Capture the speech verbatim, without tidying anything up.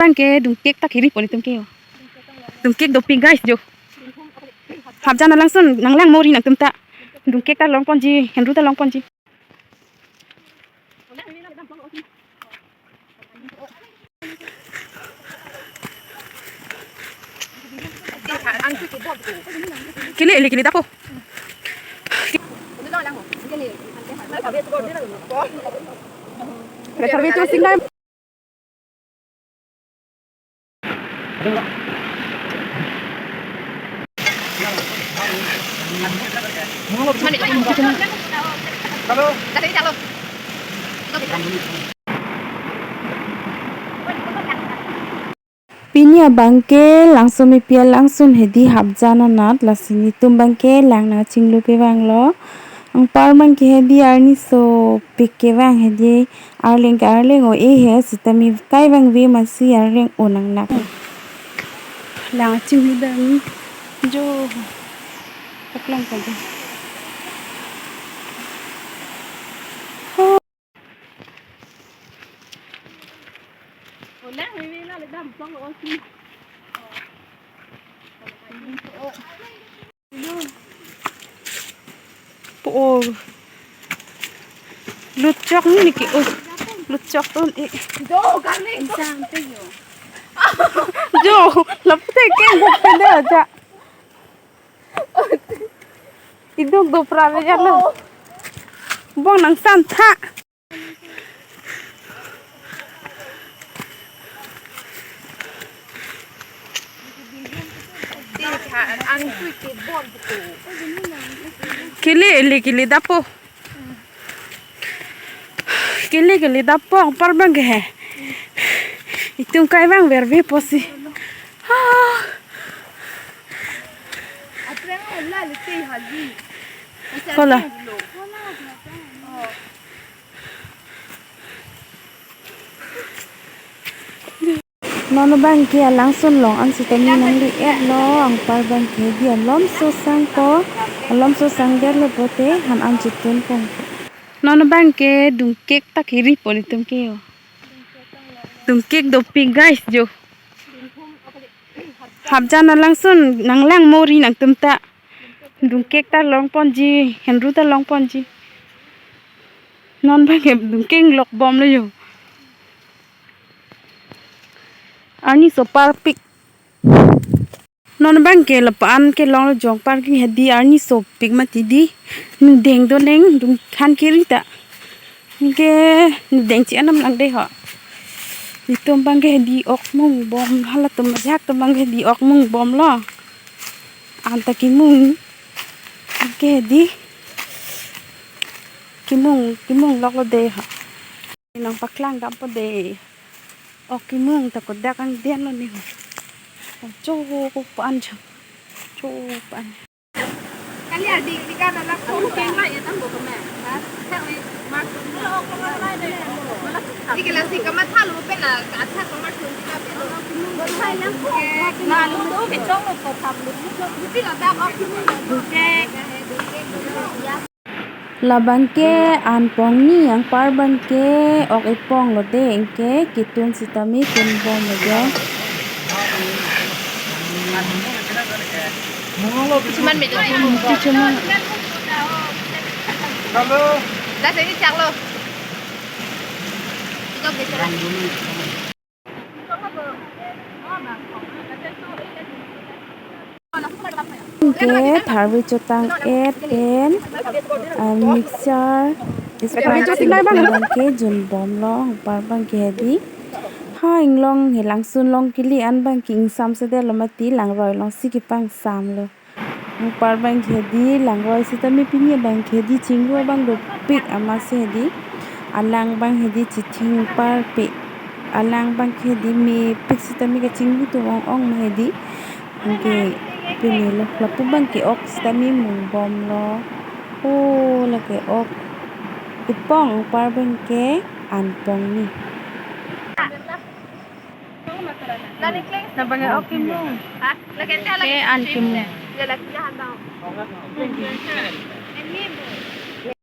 Bang ke dungkek ta kiri pon itum ke yo. Dungkek dopik guys jo. Hapjan alangsun nanglang mori nangtum ta. Dungkek ta longponji, henru ta longponji. Kele, le kele dapo. Reserve to singai. Pini abang ke Langsomepi alangsun hedi hapjan anat, lasi netum bang ke lang nangchinglu kevanglo. Anpar bang ke hedi arni sopik kevang hedi, arleng ke arleng o-e he, sitame kai vangve masi arleng o nangnak. Lang chinglu dam jo. Paklong ka jo. Po, o. Lutchok ni niki. O. Lutchok ton e. Jo, lapu te ke buk pede aja. Iduk dopra le jalo. Bong nang san tha. Kele, le kele dapo. Kele, kele dapo, anpar bang ke he. Itum kai vangverve pusi. Ah. Kola. Non bang ke alangsun long an sitame nangli-et lo, anpar bang ke hedi alomso sang ko, alomso sang der lo pote han an chitun pon. Non bang ke dungkek ta kiri pon itum ke yo. Dungkek dopik guys jo. Hapjan alangsun nanglang mori nangtum ta. Dungkek ta longponji, henru ta longponji. Non bang ke dungkek lok bomlo jo. Arni so parpik. Non bang ke lapu-an ke longlo jong parking hedi arni sopik mati di. Nudeng do neng dungkhan kiri ta. Ke nudeng chi anam lang de ho. Itum bang ke hedi ok mung bom, halatum ajahak atum bang ke hedi ok mung bomlo. Anta kemung. Ke hedi. Kemung, kemung loklo de ho. Nangpaklang dampo de. Ok kemung ta kodak angdian lo ni ho. Cho ko pan cho. Cho pan. Kali adi di ka dalam ko keng la ya tang ko keme. Ha? Ikila si kamatha lo pe la ka tha ko ma thun ka pe lo. Ko thai lang ko. Na lo do ke chong lo ko tham lo. Pi la da ok kemung. Ke. Labang ke anpong ni, anpar bang ke ok epong lo de, anke ketun sitame tun bom lo de. Cuman medyo. Cuman. Halo. Das ini cak lo. Ikaw bisa. Ke tharve chotang et pen, ah, mixture, Sprite abang ke jun bom lo, anpar bang ke hedi. Ha inglong he langsun long kili an bang ke ingsam sede lo mati langroi long si kepangsam lo. Anpar bang ke hedi langroi sitame pini bang ke hedi chingru abang dopik amatsi hedi. Alang bang hedi chithing parpik. Alang bang ke hedi mepik sitame kachingru atum ong ong ma hedi. Anke pini lo lapu bang ke ok sitame mung bom lo. O lake ok. Epong anpar bang ke anpong ni. Labang ke ok kemung. Ke an kemung.